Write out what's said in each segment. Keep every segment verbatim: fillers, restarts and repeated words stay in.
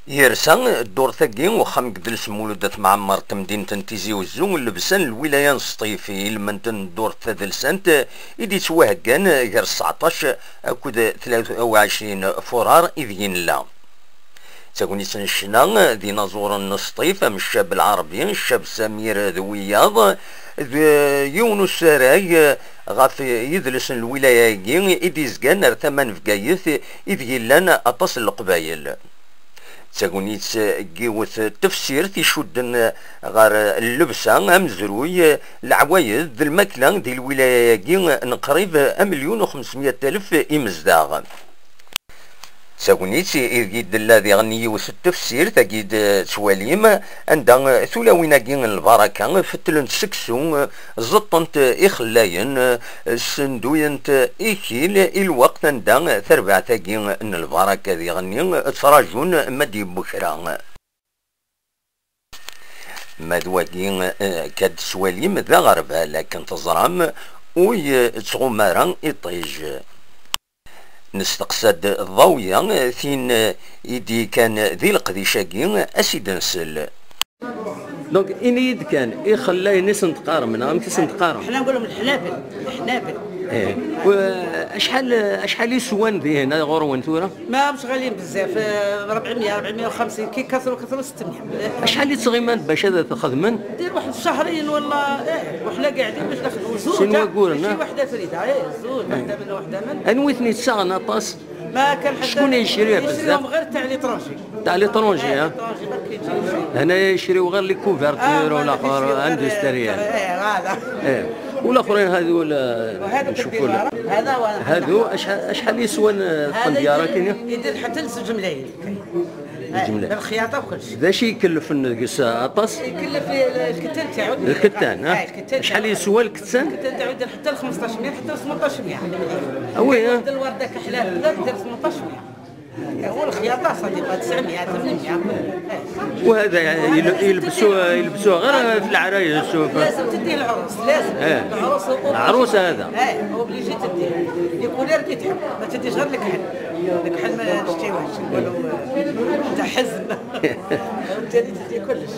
Yersa ddurt-agi uxxam n yidles Mulud At Mɛemmer n temdint n Tizi Uzzu, llebsa n lwilaya n Sṭif, i lment n ddurt tadelsant i d-yettwaheggan gar sseɛṭac akked tlata u ɛecrin furar ideg i nella. D tagnit n ccna d inaẓuren n Sṭif am ccab lɛerbi, ccab samir d wiyaḍ, d yiwen usarag ɣef yidles n lwilaya-agi i d-izgan ar tama n Bgayet, ideg i llan aṭas n leqbayel. D tagnit n yiwet n tefsirt icudden ɣer llebsa, amezruy, leɛwayed d lmakla di lwilaya-agi n qrib amelyun u xemsmya alef imezdaɣ. D tagnit ideg i d-tella diɣen yiwet n tefsirt agi d-tettwalim, anda tulawin-agi n lbaraka fettlent seksu, ẓeṭṭent ixellayen, senduyent ikil i lweqt anda tarbaɛt-agi n lbaraka diɣenni ttrajun ma d-yewwi kra. Ma d wagi, eh, akka d-tettwalim d aɣerbal, akken teẓram, ur yettɣum ara iṭij. Nesteqsa-d Ḍawiya, tin i d-yekkan di leqdic-agi, a s-id-nsel. Donc, ini-yi-d kan, ixellayen i sen-teqqarem, neɣ amek i sen-teqqarem? Ḥna nqul-lhom leḥnabel, leḥnabel. Eh. Wa-, acḥal, acḥal i swan dihin ɣur-wen tura? Ma msɣalin bzaf, eh, rebɛemya, rebɛemya u xemsin, كي كثروا كثروا ستمية. Acḥal i ttɣiman bac ad t-xedmen? دير واحد الشهرين ولا، إيه، وحنا قاعدين باش نخدموا. زوج، sin wagguren, ماشي ah? واحدة فريدة، إيه، زوج، واحدة من واحدة من. Anwa i ten-yettaɣen aṭas? ما كان حتى شكون يشريها يشريهم بزاف؟ غير تاع l'étranger. تاع l'étranger، إيه، ah? L'étranger برك يجي يشري. هنايا يشريو غير les couvertures، آه، ولا آخر industriel. إيه، هذا. إيه. والآخرين هذو ال-، وهذا نشوفوا ال-، هذا هو. هذو أشحال، أشحال يسوى ال-، هذا الطنديارة يدير، كاينة؟ يدير حتى لزوج ملايين. الجملة. بالخياطة وكلشي. ذا شي يكلف النقص أطاس؟ يكلف الكتان تاعو. الكتان، ها؟ آه، الكتان شحال تاعو. يسوى الكتان؟ الكتان تاعو يدير حتى ل خمسطاش مية، حتى ل ثمنطاش مية. آه، وي، ها؟ واحد الوردة كحلة هكذا دير ثمنطاش مية. هو الخياطة صديقة تسعمية، ثمنمية. وهذا يعني يل-، يلبسوه، يلبسوه غير في العرايس وفي لازم تديه العروس، لازم. إيه. العروس هو العروس هذا. إيه، obligé تديه. Les couleurs اللي تحب، ما تديش غير الكحل. الكحل ما نشتيوهش، نقولوا تاع حزن. وبالتالي تدي كلش.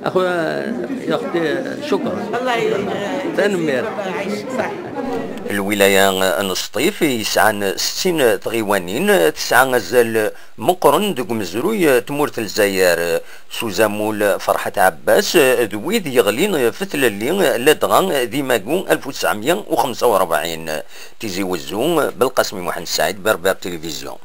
أخويا، يا أختي، شكرا. الله ي-، تنمير. يجزيك ويبارك، عايشك، صح. Lwilaya n Sṭif yesɛan settin tɣiwanin, tesɛa azal meqqren deg umezruy n tmurt n Lezzayer, s uzamul Ferḥat Ɛebbas, d wid yeɣlin f tlelli ladɣa di mayu alef u tesɛemya u xemsa u rebɛin. Tizi Wezzu, Belqasem Muḥend Saɛid, Berbère Télévision.